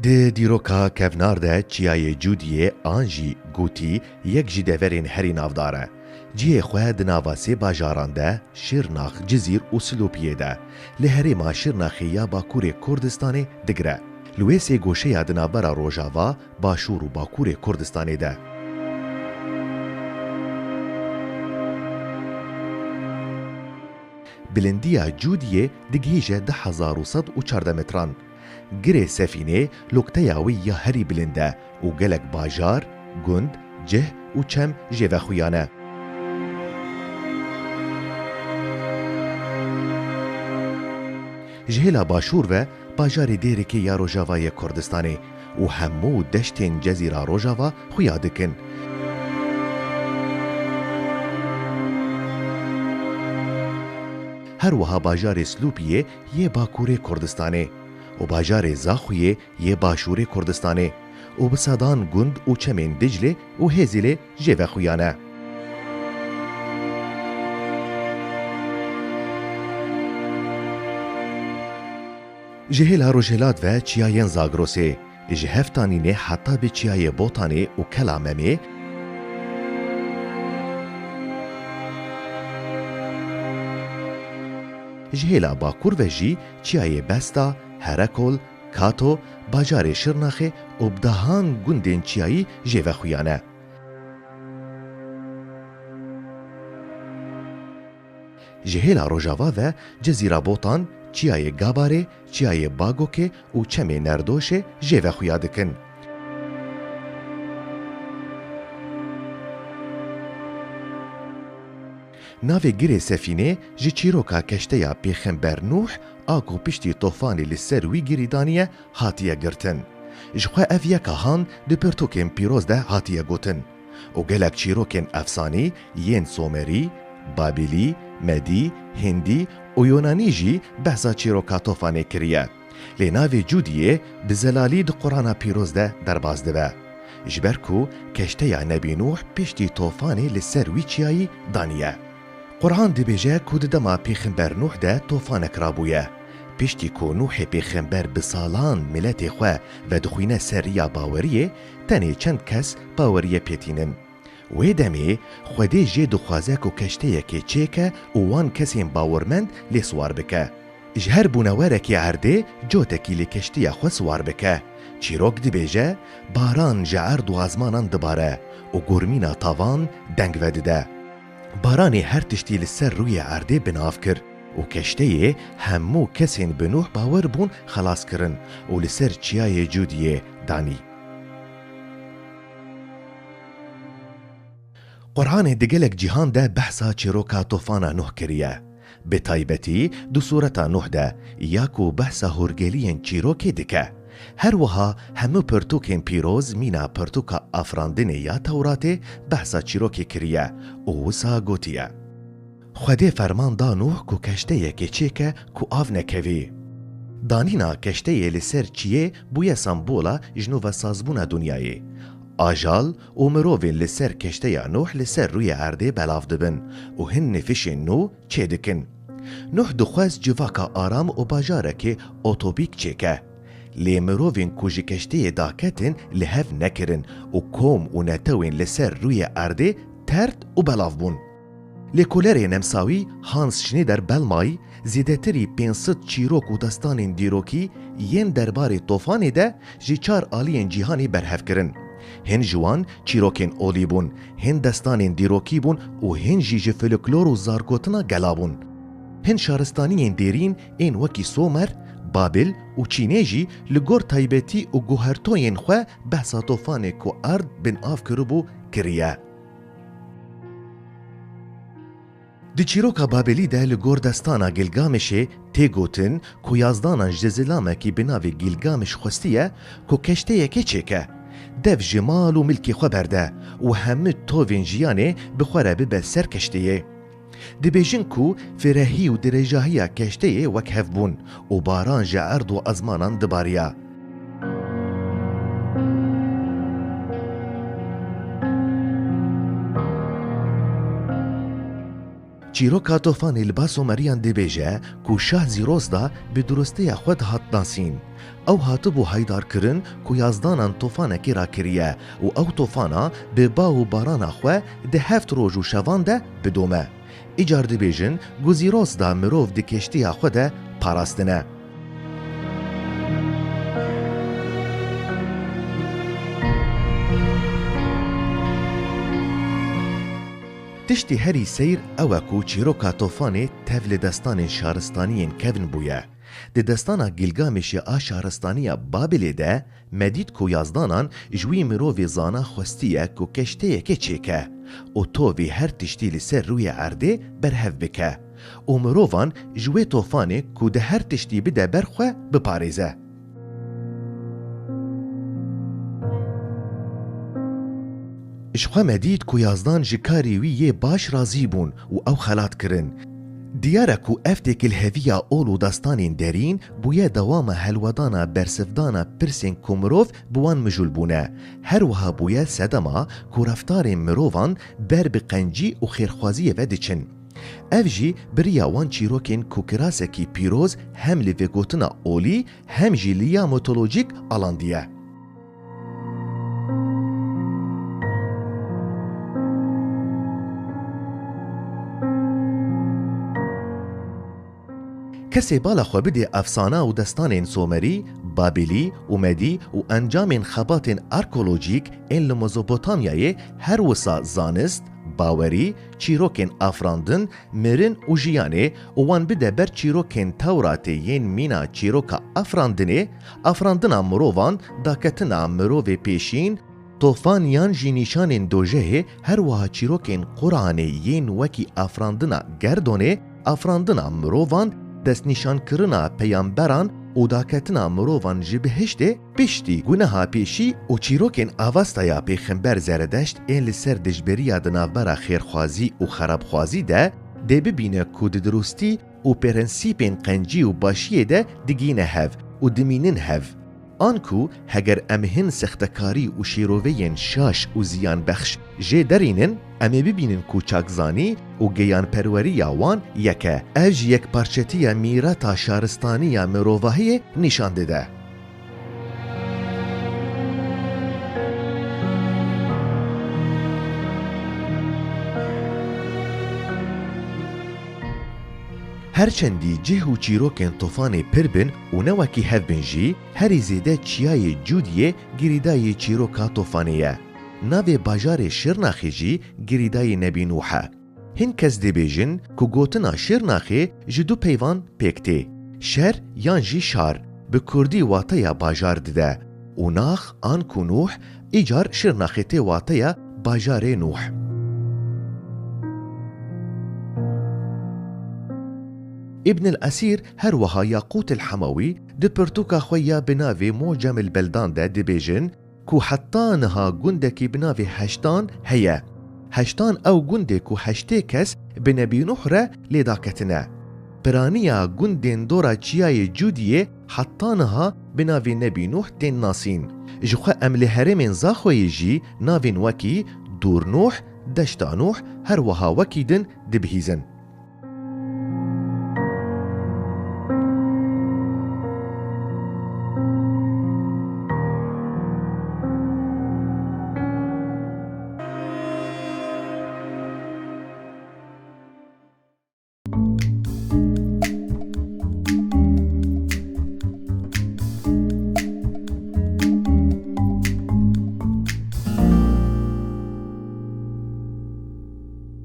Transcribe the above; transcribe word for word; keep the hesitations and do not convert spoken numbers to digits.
Di dîroka kevnar de çiyayê Cûdiyê an jî Gûtî yek ji deverên herî navdar e. Cihê xwe di nava sê bajaran de, Şirnax, Cizîr û Silopiyê de, li herêma Şirnaxê ya Bakurê Kurdistanê digire. Li wê sê goşeya di navbera Rojava, Başûr û Bakurê Kurdistanê de. Bilindiya Cûdiyê digihîje du hezar û sed û çardeh metran. Girê Sefînê lokteya wî ya herî bilind e û gelek bajar, gund, cih û çem jê ve xuya ne. Ji hêla başûr ve bajarê Dêrikê ya Rojavayê Kurdistanê û hemû deştên Cezîra Rojava xuya dikin. Her wiha bajarê Silopiyê yê Bakurê Kurdistanê û bajarê Zaxuyê yê Başûrê Kurdistanê û bi sedan gund û çemên Diclê û Hêzîlê jê ve xuya ne. Ji hêla rojhilat ve çiyayên Zagrosê, ji Heftanînê heta bi çiyayê Botanê û Kela Memê, ji hêla bakur ve jî çiyayê Besta, Herekol, Kato, bajarê Şirnaxê û bi dehan gundên çiyayî jê ve xuya ne. Ji hêla rojava ve Cezîra Botan, çiyayê Gabarê, çiyayê Bagokê û çemê Nerdoşê jê ve xuya dikin. Navê Girê Sefînê ji çîroka keşteya Pêxember Nûh a ku piştî tofanê li ser wî girî daniye, hatiye girtin. Ji xwe ev yeka han di pirtûkên pîroz de hatiye gotin û gelek çîrokên efsanî yên Somerî, Babîlî, Medî, Hindî û Yonanî jî behsa çîroka tofanê kiriye. Lê navê Cûdiyê bi zelalî di Qur'ana Pîroz de derbas dibe. Ji ber ku keşteya Nebî Nûh piştî tofanê li ser wî çiyayî daniye. Qur'an dibêje ku di dema Pêxember Nûh de tofanek rabûye. Piştî ku Nûhê Pêxember bi salan miletê xwe vedixwîne ser riya baweriyê, tenê çend kes baweriyê pê tînin. Wê demê Xwedê jê dixwaze ku keşteyekê çêke û wan kesên bawermend lê siwar bike. Ji her bûnewerekî erdê cotekî li keştiya xwe siwar bike. Çîrok dibêje, baran ji erd û ezmanan dibare û gurmîna tavan deng vedide. Baranê her tiştî li ser rûyê erdê bi nav kir û keşteyê hemû kesên bi Nûh bawer bûn xelas kirin û li ser çiyayê Cûdiyê danî. Qur'anê di gelek cîhan de behsa çîroka tofana Nuh kiriye. Bi taybetî di sureta Nuh de ya ku behsa hûrgeliyên çîrokê dike. Her wiha hemû pirtûkên pîroz mîna pirtûka afirandinê ya Tewratê behsa çîrokê kiriye û wisa gotiye. Xwedê ferman da Nûh ku keşteyekê çêke ku av nekevî. Danîna keşteyê li ser çiyê bûye sembola ji nû ve sazbûna dinyayê. Ajal û mirovên li ser keşteya Nûh li ser rûyê erdê belav dibin û hin nifişên nû çêdikin. Nûh dixwest civaka aram û bajarekê otopîk çêke. Lê mirovên ku ji keştiyê daketin li hev nekirin û kom û netewên li ser rûyê erdê tert û belav bûn. Lêkolerê nemsawî Hans Schneider Bellamy zêdetirî pênc sed çîrok û destanên dîrokî yên derbarê tofanê de ji çar aliyên cîhanê berhev kirin. Hin ji wan çîrokên olî bûn, hin destanên dîrokî bûn û hin jî ji folklor û zargotina gela bûn. Hin şaristaniyên dêrîn ên wekî Somer, Babil û Çînê jî li gor taybetî û guhertoyên xwe behsa tofanê ku erd bin av kiribû kiriye. Di çîroka Babelî de li gor destana Gilgamişê tê gotin ku yazdanan ji zilamekî bi navê Gilgamiş xwestiye ku keşteyekê çêke. Dev ji mal û milkê xwe berde û hemû tovên jiyanê bi xwe re bibe ser keşteyê. Dibêjin ku firehî û dirêjahiya keşteyê wek hev bûn û baran ji erd û ezmanan dibariya. Çîroka Tofanê li ba Someriyan dibêje ku Şah Zîros da bi durûstiya xwe dihat nasîn. Ew hatibû haydarkirin ku yazdanan tofanekî rakiriye û ew tofana bi ba û barana xwe di heft roj û şevan de bidome. Îcar dibêjin ku Zîros da mirov di keştiya xwe de parastine. Tiştî herî seyr ew e ku çîroka Tofanê tev li destanên şaristaniyên kevn bûye. Di destana Gilgamêşê a şaristaniya Babilê de me dît ku yazdanan ji wî mirovê zana xwestiye ku keşteyekê çêke û tovî her tiştî li ser rûyê erdê berhev bike û mirovan ji wê tofanê ku di her tiştî bide ber xwe biparêze. Ji xwe me dît ku yazdan ji karê wî yê baş razî bûn û ew xelat kirin. Diyar e ku ev têkilheviya ol û destanên derîn bûye dewama helwedana bersivdana pirsên ku mirov bi wan mijûl bûne. Her wiha bûye sedema ku reftarên mirovan ber bi qencî û xêrxwaziyê ve diçin. Ev jî bi riya wan çîrokên ku kirasekî pîroz hem li vêgotina olî hem jî li ya mitolojîk alandiye. Kesê bala xwe bidê efsana û destanên Somerî, Babilî û Medî û encamên xebatên arkeolojîk ên li Mezopotamyayê, her wisa zanist, bawerî, çîrokên afirandin, mirin û jiyanê û wan bide ber çîrokên Tewratê yên mîna çîroka afirandinê, afirandina mirovan, daketina mirovê pêşîn, tofan yan jî nîşanên dojehê, her wiha çîrokên Quranê yên wekî afirandina gerdonê, afirandina mirovan, destnîşankirina peyamberan û daketina mirovan ji bihiştê, piştî guneha pêşî û çîrokên avastaya pêxember Zeredeşt ên li ser dijberiya di navbera xêrxwazî û xerabxwazî de dê bibîne ku di dirûstî û prensîpên qencî û başiyê de digîne hev û dimînin hev. Anku heger em hin sextekarî û şîroveyên şaş û ziyanbexş jê derînin, em ê bibînin ku çakzanî û geyanperweriya wan yek e. Ev jî yekparçetiya mîrata şaristaniya mirovahiyê nîşan dide. Her çendî cih û çîrokên Tofanê pir bin û ne wekî hev bin jî, herî zêde çiyayê Cûdiyê girîdayî çîroka Tofanê ye. Navê bajarê Şirnaxê jî girîdayî Nebî Nûh e. Hin kes dibêjin ku gotina Şirnaxê ji du peyvan pêk tê. Şer yan jî şar bi kurdî wateya bajar dide û nax an ku Nûh, îcar Şirnaxê tê wateya bajarê Nûh. Îbn el Esîr her wiha Yaqût el Hemawî di pirtûka xwe ya bi navê Mucem el Beldan de dibêjin ku heta niha gundekî bi navê Heştan heye. Heştan ew gundê ku heştê kes bi Nebî Nuh re lê daketine. Piraniya gundên dora çiyayê Cûdiyê heta niha bi navê Nebî Nuh tên nasîn. Ji xwe em li herêmên Zaxoyê jî navên wekî Dûr Nuh, Deşta Nuh, her wiha wekî din dibihîzin.